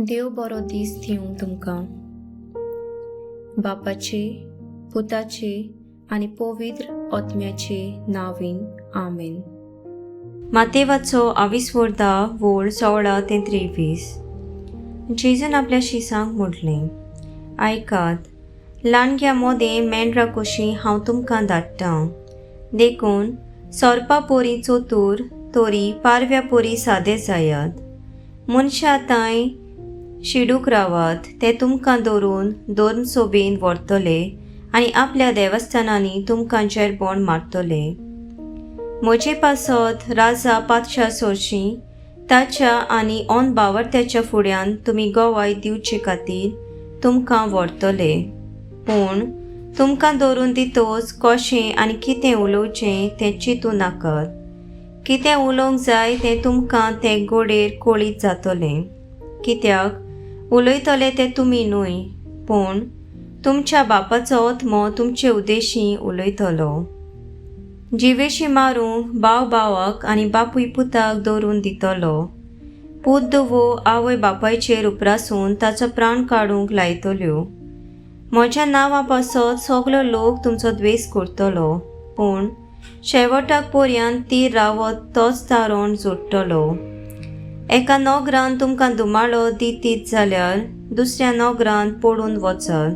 देव बरो दीस दिवं तुमकां. बापाचे, पुताचे आनी पवित्र आत्म्याचे नांवान, आमेन. मातेवाचो आविस्वोर्दा वोळ 16 ते 23. जेजून आपल्या शिसांक म्हटलें, आयकात, ल्हानग्या मोदें मेंढरां कशीं हांव तुमकां धाडटां, देखून सोरपा पोरी चतूर तोरी पारव्या पोरी सादे जायात. मनशां तांय शिडूक रावात, ते तुमकां धरून धर्मसभेन व्हरतले आनी आपल्या देवस्थानांनी तुमकां जेरबोण मारतले. म्हजे पासत राजा पातशा सोरशीं ताच्या आनी ऑन बावरत्याच्या फुड्यान तुमी गवाय दिवचे खातीर तुमकां व्हरतले. पूण तुमकां धरून दितोच कशें आनी कितें उलोवचें तें चिंतू नाकात. कितें उलोवंक जाय तें तुमकां ते गोडेर कळीत जातलें, कित्याक उलयतले ते तुमी न्हय, पूण तुमच्या बापाचो आत्मो तुमचे उद्देशी उलयतलो. जिवेशी मारूंक भाव भावाक आनी बापूय पुताक दवरून दितलो. पूत धुवो आवय बापायचेर उपरासून ताचो प्राण काडूंक लायतल्यो. म्हज्या नांवा पासत सगलो लोक तुमचो द्वेस करतलो, पूण शेवटाक पर्यंत ती रावत तोच तारण जोडटलो. एका नगरान तुमकां धुमाळो दितीत जाल्यार दुसऱ्या नगरान पडून वचात.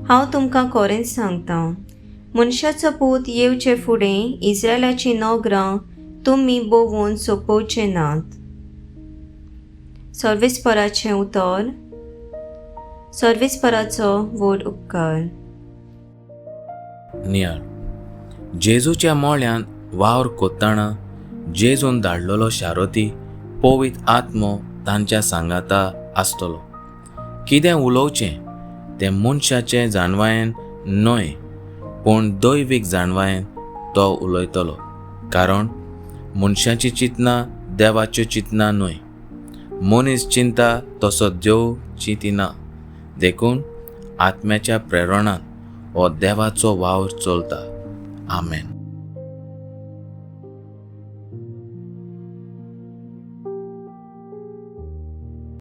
हांव तुमकां खरेंच सांगता, मनशाचो पूत येवचे फुडें इस्रायलाचीं नगरां तुमी भोंवून सोंपोवचे नात. सर्वेस्पराचें उतर. सर्वेस्पराचो व्हड उपकार. नियाळ. जेजूच्या मोळ्यान वावर कोत्ताना जेजून धाडलेलो शारोती पवित्र आत्मो तांच्या सांगाता आसतलो. कितें उलोवचें तें मनशाचे जाणवायेन न्हय, पूण दैवीक जाणवायेन तो उलयतलो, कारण मनशाची चिंतना देवाच्यो चिंतना न्हय. मनीस चिंता तसो देव चिंतिना. देखून आत्म्याच्या प्रेरणान हो देवाचो वावर चलता. आमेन.